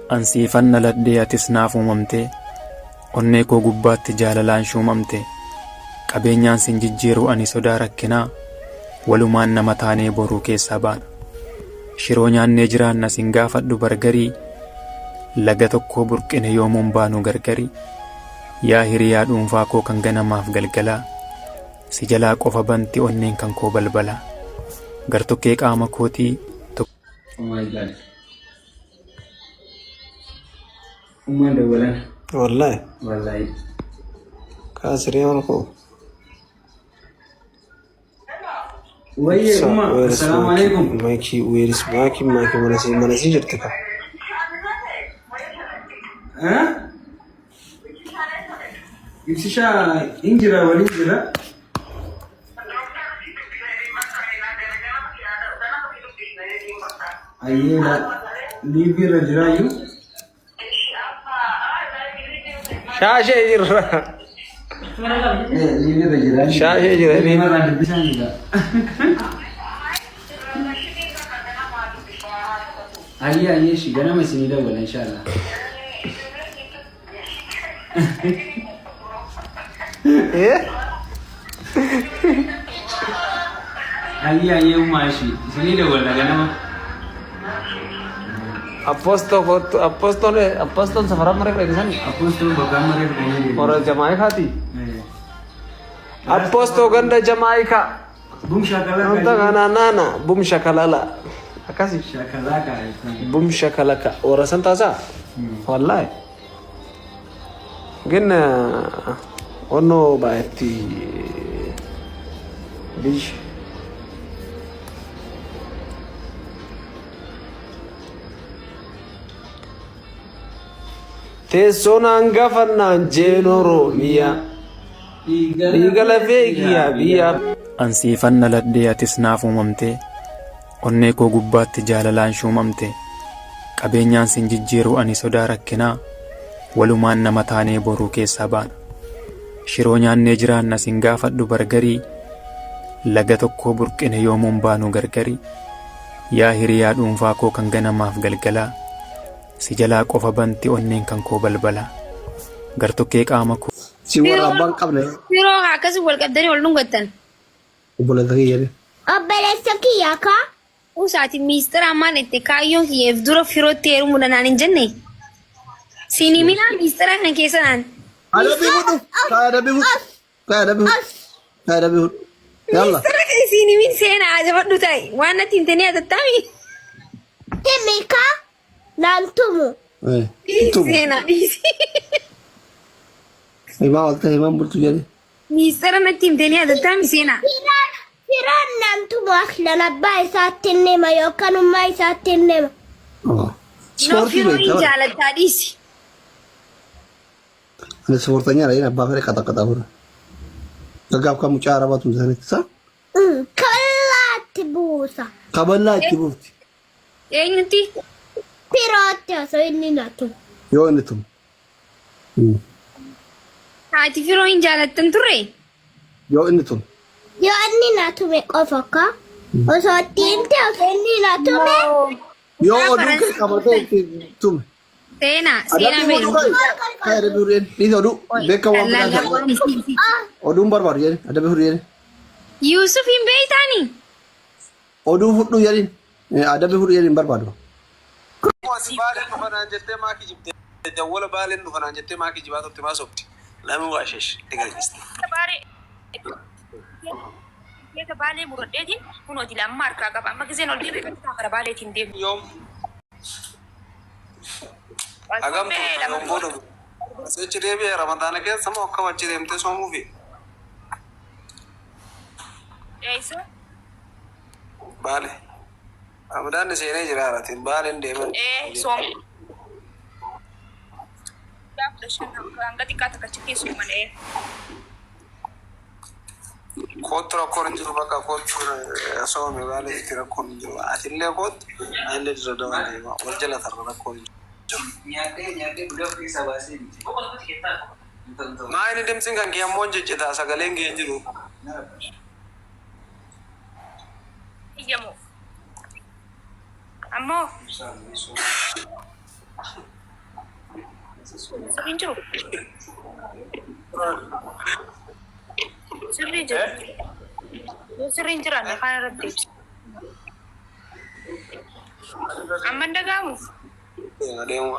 An siifan dhaladhee atis naaf uumamtee Onnee koo gubbaatti jaalalaan shuumamte Qabeenyaan sin jijjiiru ani sodaa rakkinaa Walumaan nama taanee boruu keessaa baana Shiroo nyaannee jiraanna sin gaafadhu bargarii Laga tokkoo burqine yoomuun baanu gargarii Yaa hiriyaa dhuunfaa koo kan ganamaaf galgalaa Si jalaa qofa banti onneen kan koo balbalaa Gartokkee qaama kootii Oh my God. Ummaan dawwalan. Wallahi. Wallahi. Kaasiree mana koo. Wayye umma assalaamu alaikum. Maakii weeris maakii maakii mana sii mana sii jirti ka. Eh? Ibsishaa hin jira waliin jira. Ayyee liivii irra jiraayyuu. Shaashee jirra. Liivii irra jira. Shaashee jira inni. Namarraa dubbisaa jira. Ayyee ayyee shi ganama isinii dawwala inshallah. Eh? Ayyee ayyee ummaa ishii isinii dawwala ganama. Apostol apostol apostol safara mare fedhisan. Apostol bakka amma reefu kan jedhu. Warra Jamaaikaati. Apostol ganda Jamaayikaa. Bum shakalaka. Wanta kana nana bum shakalala. Akkasi. Shakalaka. Bum shakalaka. Warra san taasaa? Wallahi. Gin onnoo baay'eetti biyyi. Teessoon hangafannaan jeen Oromiyaa. Dhiiga lafee kiyyaa biyyaa. An siifan dhaladhee atis naaf uumamtee Onnee koo gubbaatti jaalalaan shuumamte Qabeenyaan sin jijjiiru ani sodaa rakkinaa Walumaan nama taanee boruu keessaa baana Shiroo nyaannee jiraanna sin gaafadhu bargarii Laga tokkoo burqine yoomuun baanu gargarii Yaa hiriyaa dhuunfaa koo kan ganamaaf galgalaa Si jalaa qofa banti onneen kan koo balbalaa Gartokkee qaama koo Si warra abbaan qabne Firoo akkasii wal qabdanii wal dhungattan. Obboleessa kiyya jedhe. Obboleessa kiyya kaa. Usaati miistira maal itti kaayyoon kiyyeef dura firootti heerumuudha naan hin jenne. Siin himinaa miistira kana keessa naan. Adabbii fudhu. Kaa adabbii fudhu. Kaa adabbii fudhu. Kaa adabbii fudhu. Yalla. Miistira kana siin himin seenaa ajabadhu ta'i. Waan natti hin ta'in atattaami. Himi kaa naan tumu. Eh. Tumu. Seenaa dhiisi. Himaa walta himaan bultu jedhe. Miistira natti himtee ni yaadattaa seenaa. Firaan firaan naan tumu aslan abbaa isaatti hin hima yookaan ummaa isaatti hin hima. Oh. No Ispoortii firoo hin beekta bara. jaalattaa dhiisi. Ani ispoortanya dha abbaa fedhe qaxaqaxaa fure. Gaggaaf kan mucaa arabaa tumsanitti sa. Kallaatti buusa. Kaballaa itti buufti. Eenyutti? Firootti osoo inni na tumu. Yoo inni tumu. Haati firoo hin jaalattan turre? Yoo inni tume. Yoo inni na tume qofa ka. Osoo itti himte osoo inni na tume. Yoo oduu kee qabatee itti tume. Seenaa, seenaa Adabbii beeku. fudhu ka'i. Ka'i adabbii fudhu jedhi. Dhiisi oduu. Beeka waan biraa ta'e. Oduun barbaadu jedhi. Adabbii fudhu jedhi. Yuusuf hin beeytaani? Oduu fudhu jedhin. Adabbii fudhu jedhi hin barbaadu. Ati baaleen dhufa naan jettee maa kijibde? Dawwala baaleen dhufa naan jettee maa kijibaa turte maa sobde? Lami waashesh dhigaajiste. Keeka baalee muradheetiin kunooti lamma harkaa qaba. Amma giseen ol deebi'e qaxxitaa kara baaleetiin deemu. Yoom hagam Torbee turte lama yoom booda achi deebi'e ramadaana keessa moo akkam achi deemtee soomuufi? Eessa? Baale. Ramadaanni seenee jira haaratiin baaleen deeman. Ee soom. Guyyaa 15 hanga xiqqaa takka achi keessuma malee. Koottu rakkoon hin jiru bakka koottu soome baalee itti rakkoon hin jiru. Atillee koottu anillee dirra dawaa deema wal jala tarra rakkoon hin jiru. Nyaadhee nyaadhee guddaa of keessaa baasee miti. Maa inni dimtsiin kan kee ammoo hin ciccitaa sagaleen kee hin jiru. Iyyamoo. Ammoo. Hin jiru. Sirrii jira. Yoo sirrii hin jiraanne afaan irratti ibsa. Amma hin dhaga'amu. Deemu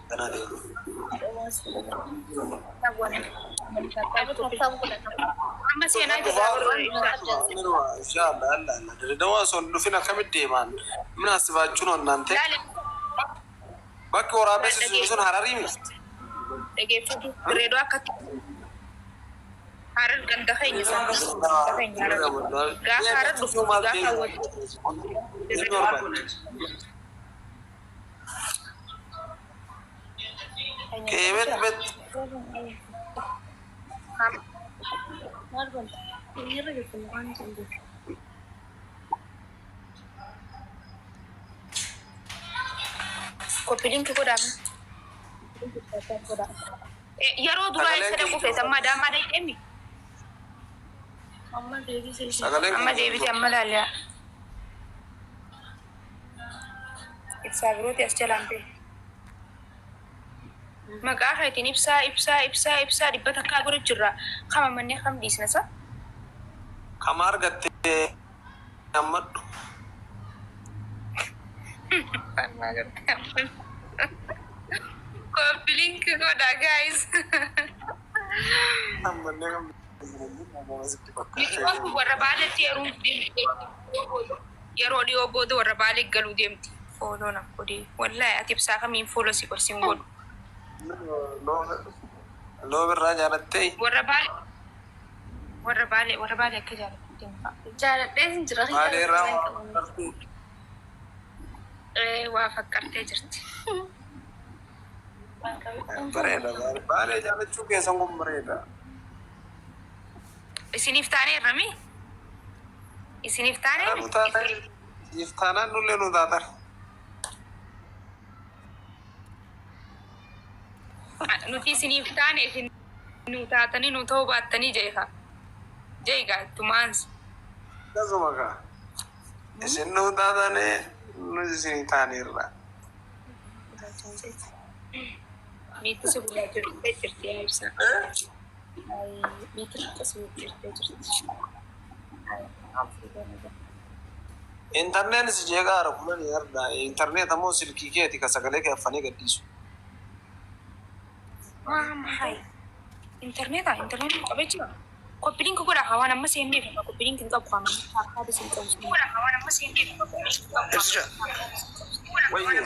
kana deemu. Amma seenaa jira. Inshallah Allah Allah. Dirredawa osoo hin dhufin akkamitti deemaan? Min asibaachuun onnaan ta'e. Bakki waraabessi sun sun Hararii miti. Dhageeffatu. Direedoo akka Harar ganda keenya isaan ganda keenya Harar. Gaafa Harar dhufu gaafa hawwatu. Keebet bet. Copy link godhaame. Yeroo duraa eessa dhaquu feeta? Amma Adaamaa dhaqeemi. Sagaleen Amma deebite amma laaliyaa. Ibsaa birooti as jalaan bee. Maqaa keetiin ibsaa ibsaa ibsaa ibsaa dhibba takkaa godhu jirra. Kama mannee kam dhiisna sa? Kama argattee hammadhu. Copy link godha guys. Hammannee kam Miidhaan warra baaletti yeroo dhiyoo booda warra baalee galuu deemti. Follow na godhi. Wallahi ati ibsaa kamiin follow si godhi sin godhu. Loo birraa jaalattee Warra baalee warra baalee warra baalee akka jaallattu deemta. Jaaladhee hin jira. Baalee irraa Waa faqqartee jirti. Bareeda, baalee jaalachuu keessan kun bareeda. Isiniif taaneerra mi? Isiniif taanee? Nu taatan siif taanaan nullee nu taatan. Nuti isiniif taane, isin nu taatanii nu ta'uu baattanii jeeqa. Jeeqa ittumaansa. Akkasuma kaa. Isin nu taatanii nu isinii taaneerra. Miitti si gurraacha jirti yaa ibsaa. Miitti xiqqoo si jirtee jirti. Intarneet si jeeqaa haara kulanii ardaa. Intarneet ammoo silkii keeti ka sagalee kee affanii gadhiisu. Maal? Intarneeta intarneetii qabee jira. Copy link godha hawaan amma seennee fi copy link hin qabu qaama. Harkaa hin qabu. Godha hawaan amma seennee fi Ibsisha. Wayye.